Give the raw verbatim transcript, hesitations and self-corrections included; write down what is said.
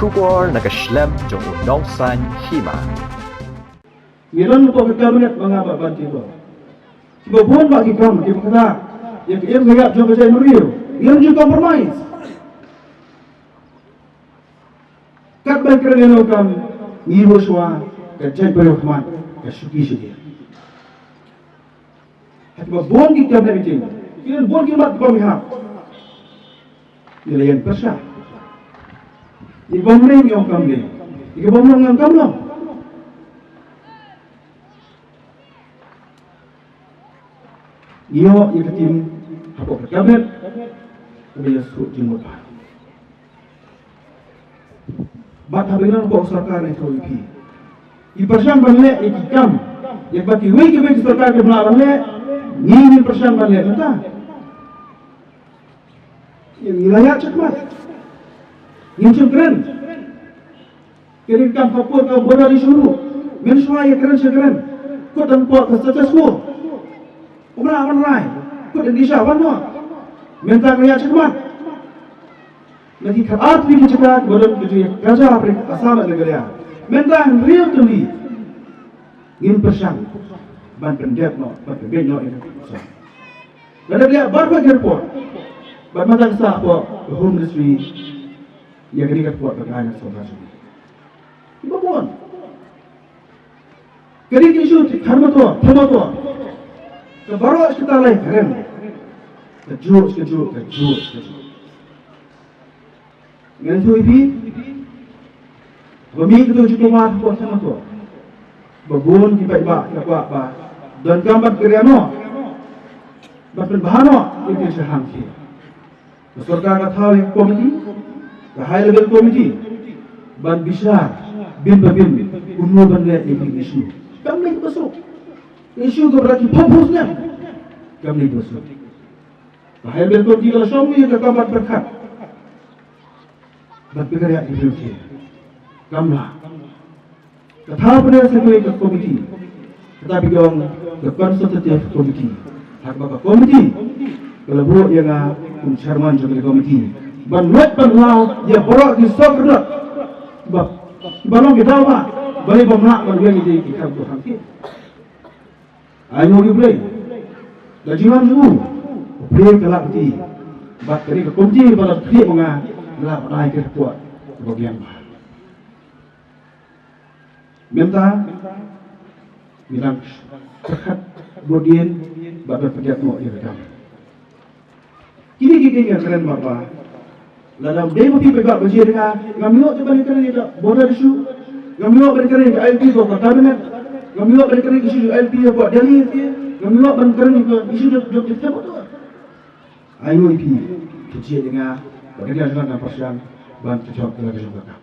Khubor na ka shlem jong u Nongsaiñ Hima. Ngi don hapoh ka cabinet ba nga bad Bah Banti Bor. Kiba bun bah ki kam kiba kata, ïa ka im ka ïap jong ka jaitbynriew, ngi ym ju compromise. Katba kren ïa u kam, ngi ïoh shuwa ka jaitbynriew khmat ka shuki shuki. Ha kiba bun ki cabinet meeting, ki don bun ki mat kiba ym hap. Ngi la ïeng pyrshah. Ïa kiba ym ring ngi ong kam dei, ïa kiba ym long ngi ong kam long. Ngi ïoh ïa ka team hapoh ka cabinet kaba ïasuk jingmut bha. Bad haba ngi don hapoh sorkar, ngi ïathuh ïa phi, phi pyrshang ban leh ïa ki kam ïa kiba kiwei kiwei ki sorkar kim lah ban leh, ngi ngin pyrshang ban leh mynta. Ngi la ïaid shakhmat, ngim shym kren. Kane ka kam khappud ka border issue ruh, mynshuwa ïakren shakren, kut dang pok ka status quo. Kumno ban rai? Kut dang disha ban noh. Mynta ka ïaid shakhmat. Na ki khatar tylli ki jaka kiba don ka jingïakajia ha Assam bad Meghalaya. Mynta hynriew tylli ngin pyrshang ban pyndep noh, ban pynbeit noh ïa ka sor. Lada leh baroh ki report, bad mynta ka sah hapoh Home Ministry ïa kane ka report ba ka ai na ka sorkar jong ngi. Kiba bun. Kane ka issue te khar motor, thong motor. Ka baroh shi kata lai kren. Kajuh, kajuh, kajuh, kajuh. Ngan ïathuh ïa phi, ba mih kato ka jingkulmar hapoh thong motor, ba bun ki paidbah ki la kwah ba donkam ban kren noh, ban pynbha noh ïa ka jingshahang ki. Ka sorkar ka thaw ïa ka komiti, ka high level committee, ban bishar bynta bynta kumno ban leh ïa kine ki issue. Kam leit ba suk. Issue kaba ki pop hus ne kam leit ba suk. Ka high level committee ka la shong ïa ka kam ban pyrkhat, ban pyrkhat ïa ki briew ki. Kam lah. Ka thaw pynïaid sa kawei ka komiti, kata ba ki ong ka consultative committee. Ha kaba ka komiti ka la buh ïa nga kum chairman jong ka komiti ban leit ban law ïa baroh ki sawphew dot ba, ba long ki daw ba, balei bym lah ban weng ïa ki kam tu hangtei. Ai nguh ïa U Blei, da jingwan jong U Blei ka la kti bad kane ka komiti ba la kti ma nga, la pynai ka report kaba biang bha. Mynta ngi dang pyrkhat bor dien bad ban pynjah noh ïa ka kam. Kine ki dei nga kren ba, ba lada dei ba phi ba, ba jied ïa nga, ngam ïoh te ban kren ïa ka border issue, ngam ïoh ban kren ïa ka I L P ko ka cabinet, ngam ïoh ban kren issue I L P ko Delhi, ngam ïoh ban kren issue jong jong jong. Ai nguh ïa phi, phi jied ïa nga, ba ka dei nga pyrshang ban pynjah ïa ka jong ka kam.